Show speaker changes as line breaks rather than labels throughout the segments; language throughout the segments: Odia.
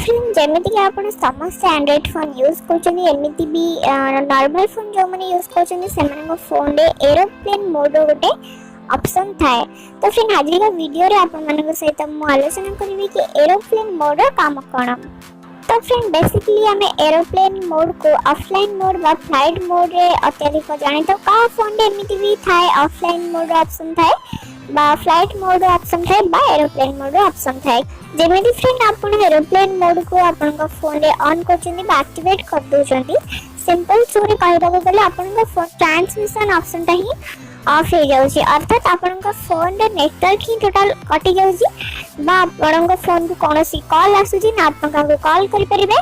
ଫ୍ରେଣ୍ଡ, ଯେମିତିକି ଆପଣ ସମସ୍ତେ ଆଣ୍ଡ୍ରଏଡ଼୍ ଫୋନ୍ ୟୁଜ୍ କରୁଛନ୍ତି, ଏମିତି ବି ନର୍ମାଲ୍ ଫୋନ୍ ଯେଉଁମାନେ ୟୁଜ୍ କରୁଛନ୍ତି, ସେମାନଙ୍କ ଫୋନ୍ରେ ଏରୋପ୍ଲେନ୍ ମୋଡ଼୍ର ଗୋଟେ ଅପସନ୍ ଥାଏ। ତ ଫ୍ରେଣ୍ଡ, ଆଜିକା ଭିଡ଼ିଓରେ ଆପଣମାନଙ୍କ ସହିତ ମୁଁ ଆଲୋଚନା କରିବି କି ଏରୋପ୍ଲେନ୍ ମୋଡ଼୍ର କାମ କ'ଣ। ତ ଫ୍ରେଣ୍ଡ, ବେସିକଲି ଆମେ ଏରୋପ୍ଲେନ୍ ମୋଡ଼୍କୁ ଅଫଲାଇନ୍ ମୋଡ଼୍ ବା ଫ୍ଲାଇଟ୍ ମୋଡ଼୍ରେ ଅତ୍ୟଧିକ ଜାଣିଥାଉ। କାହା ଫୋନ୍ରେ ଏମିତି ବି ଥାଏ, ଅଫଲାଇନ୍ ମୋଡ଼୍ର ଅପସନ୍ ଥାଏ ବା ଫ୍ଲାଇଟ୍ ମୋଡ଼୍ର ଅପସନ୍ ଥାଏ ବା ଏରୋପ୍ଲେନ୍ ମୋଡ଼୍ର ଅପସନ୍ ଥାଏ। ଯେମିତି ଫ୍ରେଣ୍ଡ, ଆପଣ ଏରୋପ୍ଲେନ୍ ମୋଡ଼୍କୁ ଆପଣଙ୍କ ଫୋନ୍ରେ ଅନ୍ କରୁଛନ୍ତି ବା ଆକ୍ଟିଭେଟ୍ କରିଦେଉଛନ୍ତି, ସିମ୍ପଲ୍ ୱେରେ କହିବାକୁ ଗଲେ ଆପଣଙ୍କ ଫୋନ୍ ଟ୍ରାନ୍ସମିସନ୍ ଅପସନ୍ଟା ହିଁ ଅଫ୍ ହେଇଯାଉଛି। ଅର୍ଥାତ୍ ଆପଣଙ୍କ ଫୋନ୍ରେ ନେଟୱାର୍କ ହିଁ ଟୋଟାଲ୍ କଟିଯାଉଛି ବା ଆପଣଙ୍କ ଫୋନ୍କୁ କୌଣସି କଲ୍ ଆସୁଛି ନା ଆପଣ କାହାକୁ କଲ୍ କରିପାରିବେ,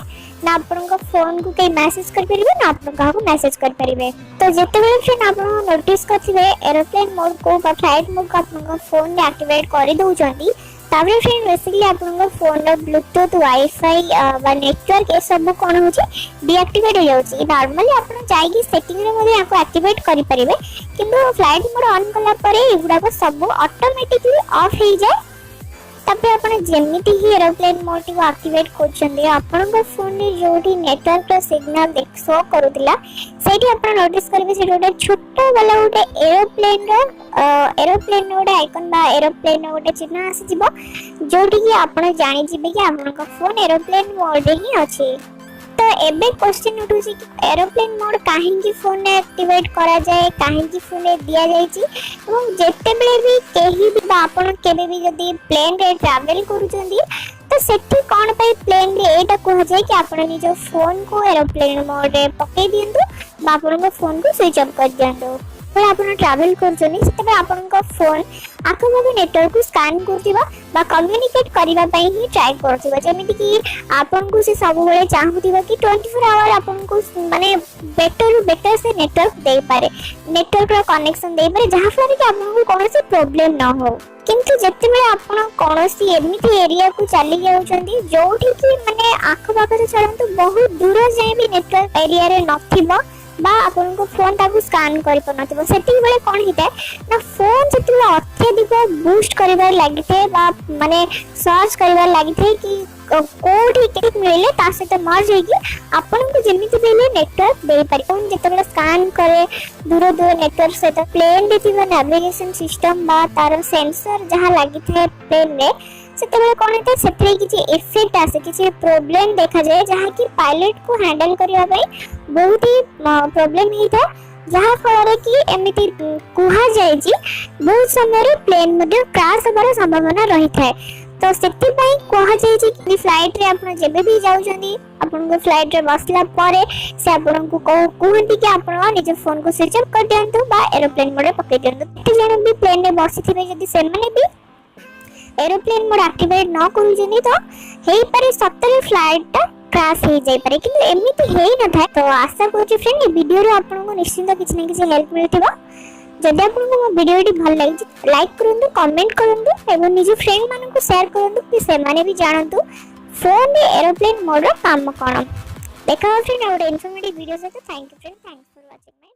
ନା ଆପଣଙ୍କ ଫୋନ୍କୁ କେହି ମେସେଜ୍ କରିପାରିବେ, ନା ଆପଣ କାହାକୁ ମେସେଜ୍ କରିପାରିବେ। ତ ଯେତେବେଳେ ଫ୍ରେଣ୍ଡ, ଆପଣ ନୋଟିସ୍ କରିଥିବେ, ଏରୋପ୍ଲେନ୍ ମୋଡ଼୍କୁ ବା ଫ୍ଲାଇଟ୍ ମୋଡ଼୍କୁ ଆପଣଙ୍କ ଫୋନ୍ରେ ଆକ୍ଟିଭେଟ୍ କରିଦେଉଛନ୍ତି, ତାପରେ ଫ୍ରେଣ୍ଡ, ବେସିକଲି ଆପଣଙ୍କ ଫୋନ୍ର ବ୍ଲୁଟୁଥ୍, ୱାଇଫାଇ ବା ନେଟୱାର୍କ ଏସବୁ କ'ଣ ହେଉଛି, ଡିଆକ୍ଟିଭେଟ୍ ହେଇଯାଉଛି। ନର୍ମାଲି ଆପଣ ଯାଇକି ସେଟିଂରେ ମଧ୍ୟ ୟାକୁ ଆକ୍ଟିଭେଟ୍ କରିପାରିବେ, କିନ୍ତୁ ଫ୍ଲାଇଟ୍ ମୋଡ଼୍ ଅନ୍ କଲା ପରେ ଏଗୁଡ଼ାକ ସବୁ ଅଟୋମେଟିକଲି ଅଫ୍ ହେଇଯାଏ। ତାପରେ ଆପଣ ଯେମିତି ହିଁ ଏରୋପ୍ଲେନ୍ ମୋଡ଼୍ଟିକୁ ଆକ୍ଟିଭେଟ୍ କରୁଛନ୍ତି, ଆପଣଙ୍କ ଫୋନ୍ରେ ଯେଉଁଠି ନେଟୱାର୍କର ସିଗ୍ନାଲ ଶୋ କରୁଥିଲା, ସେଇଠି ଆପଣ ନୋଟିସ୍ କରିବେ, ସେଠି ଗୋଟେ ଛୋଟ ବାଲା ଗୋଟେ ଏରୋପ୍ଲେନ୍ର ଗୋଟେ ଆଇକନ୍ ବା ଏରୋପ୍ଲେନ୍ର ଗୋଟେ ଚିହ୍ନ ଆସିଯିବ, ଯେଉଁଠିକି ଆପଣ ଜାଣିଯିବେ କି ଆପଣଙ୍କ ଫୋନ୍ ଏରୋପ୍ଲେନ୍ ମୋଡ଼୍ରେ ହିଁ ଅଛି। ତ ଏବେ କ୍ୱେଶ୍ଚିନ୍ ଉଠୁଛି କି ଏରୋପ୍ଲେନ୍ ମୋଡ଼୍ କାହିଁକି ଫୋନ୍ରେ ଆକ୍ଟିଭେଟ୍ କରାଯାଏ, କାହିଁକି ଫୋନ୍ରେ ଦିଆଯାଇଛି ଏବଂ ଯେତେବେଳେ ବି କେହି ବି ବା ଆପଣ କେବେ ବି ଯଦି ପ୍ଲେନ୍ରେ ଟ୍ରାଭେଲ୍ କରୁଛନ୍ତି, ତ ସେଠି କ'ଣ ପାଇଁ ପ୍ଲେନ୍ରେ ଏଇଟା କୁହାଯାଏ କି ଆପଣ ନିଜ ଫୋନ୍କୁ ଏରୋପ୍ଲେନ୍ ମୋଡ଼୍ରେ ପକାଇ ଦିଅନ୍ତୁ ବା ଆପଣଙ୍କ ଫୋନ୍କୁ ସୁଇଚ୍ ଅଫ୍ କରିଦିଅନ୍ତୁ। ଯେତେବେଳେ ଆପଣ ଟ୍ରାଭେଲ୍ କରୁଛନ୍ତି, ସେତେବେଳେ ଆପଣଙ୍କ ଫୋନ୍ ଆଖପାଖ ନେଟୱାର୍କକୁ ସ୍କାନ୍ କରୁଥିବ ବା କମ୍ୟୁନିକେଟ୍ କରିବା ପାଇଁ ହିଁ ଟ୍ରାଏ କରୁଥିବ। ଯେମିତିକି ଆପଣଙ୍କୁ ସେ ସବୁବେଳେ ଚାହୁଁଥିବ କି 24 ଆୱାର ଆପଣଙ୍କୁ ମାନେ ବେଟରରୁ ବେଟର ସେ ନେଟୱାର୍କ ଦେଇପାରେ, ନେଟୱାର୍କର କନେକ୍ସନ୍ ଦେଇପାରେ, ଯାହାଫଳରେ କି ଆପଣଙ୍କୁ କୌଣସି ପ୍ରୋବ୍ଲେମ୍ ନ ହଉ। କିନ୍ତୁ ଯେତେବେଳେ ଆପଣ କୌଣସି ଏମିତି ଏରିଆକୁ ଚାଲି ଯାଉଛନ୍ତି, ଯୋଉଠିକି ମାନେ ଆଖପାଖରେ ଛାଡ଼ନ୍ତୁ, ବହୁତ ଦୂର ଯାଏଁ ବି ନେଟୱାର୍କ ଏରିଆରେ ନଥିବ ବା ଆପଣଙ୍କ ଫୋନ୍ ତାକୁ ସ୍କାନ୍ କରିପାରୁନଥିବ, ସେତିକି ବେଳେ କ'ଣ ହେଇଥାଏ ନା ଫୋନ୍ ସେତେବେଳେ ଅତ୍ୟଧିକ ବୁଷ୍ଟ କରିବାରେ ଲାଗିଥାଏ ବା ମାନେ ସର୍ଚ୍ଚ କରିବାରେ ଲାଗିଥାଏ କି କୋଉଠି କେତେ ମିଳିଲେ ତା ସହିତ ମର୍ଜ ହେଇକି ଆପଣଙ୍କୁ ଯେମିତି ବି ହେଲେ ନେଟୱାର୍କ ଦେଇପାରିବ। ଫୋନ୍ ଯେତେବେଳେ ସ୍କାନ୍ କରେ ଦୂର ଦୂର ନେଟୱାର୍କ ସହିତ, ପ୍ଲେନ୍ରେ ଥିବା ନାଭିଗେସନ୍ ସିଷ୍ଟମ୍ ବା ତାର ସେନ୍ସର ଯାହା ଲାଗିଥାଏ ପ୍ଲେନ୍ରେ, ସେତେବେଳେ କ'ଣ ହେଇଥାଏ, ସେଥିରେ କିଛି ଇଫେକ୍ଟ ଆସେ, କିଛି ପ୍ରୋବ୍ଲେମ୍ ଦେଖାଯାଏ, ଯାହାକି ପାଇଲଟକୁ ହ୍ୟାଣ୍ଡେଲ୍ କରିବା ପାଇଁ ବହୁତ ହି ପ୍ରୋବ୍ଲେମ୍ ହେଇଥାଏ, ଯାହାଫଳରେ କି ଏମିତି କୁହାଯାଇଛି, ବହୁତ ସମୟରେ ପ୍ଲେନ୍ ମଧ୍ୟ କ୍ରାସ୍ ହେବାର ସମ୍ଭାବନା ରହିଥାଏ। ତ ସେଥିପାଇଁ କୁହାଯାଇଛି କି ଫ୍ଲାଇଟ୍ରେ ଆପଣ ଯେବେ ବି ଯାଉଛନ୍ତି, ଆପଣଙ୍କ ଫ୍ଲାଇଟ୍ରେ ବସିଲା ପରେ ସେ ଆପଣଙ୍କୁ କୁହନ୍ତି କି ଆପଣ ନିଜ ଫୋନ୍କୁ ସୁଇଚ୍ ଅଫ୍ କରିଦିଅନ୍ତୁ ବା ଏରୋପ୍ଲେନ୍ ମୋଡ଼୍ରେ ପକାଇ ଦିଅନ୍ତୁ। କେତେ ଜଣ ବି ପ୍ଲେନ୍ରେ ବସିଥିବେ, ଯଦି ସେମାନେ ବି ଏରୋପ୍ଲେନ୍ ମୋଡ଼୍ ଆକ୍ଟିଭେଟ୍ ନ କରୁଛନ୍ତି, ତ ହେଇପାରେ ସତରେ ଫ୍ଲାଇଟ୍ଟା କ୍ରାସ୍ ହେଇଯାଇପାରେ, କିନ୍ତୁ ଏମିତି ହେଇନଥାଏ। ତ ଆଶା କରୁଛି ଫ୍ରେଣ୍ଡ, ଏ ଭିଡ଼ିଓରୁ ଆପଣଙ୍କୁ ନିଶ୍ଚିନ୍ତ କିଛି ନା କିଛି ହେଲ୍ପ ମିଳିଥିବ। ଯଦି ଆପଣଙ୍କୁ ମୋ ଭିଡ଼ିଓଟି ଭଲ ଲାଗିଛି, ଲାଇକ୍ କରନ୍ତୁ, କମେଣ୍ଟ କରନ୍ତୁ ଏବଂ ନିଜ ଫ୍ରେଣ୍ଡ ମାନଙ୍କୁ ସେୟାର କରନ୍ତୁ କି ସେମାନେ ବି ଜାଣନ୍ତୁ ଫୋନ୍ରେ ଏରୋପ୍ଲେନ୍ ମୋଡ଼୍ର କାମ କ'ଣ। ଦେଖା ହେବ ଫ୍ରେଣ୍ଡ, ଆଉ ଗୋଟେ ଇନଫର୍ମେଟିଭ୍ ଭିଡ଼ିଓ ସହିତ। Thank you friend, thanks for watching my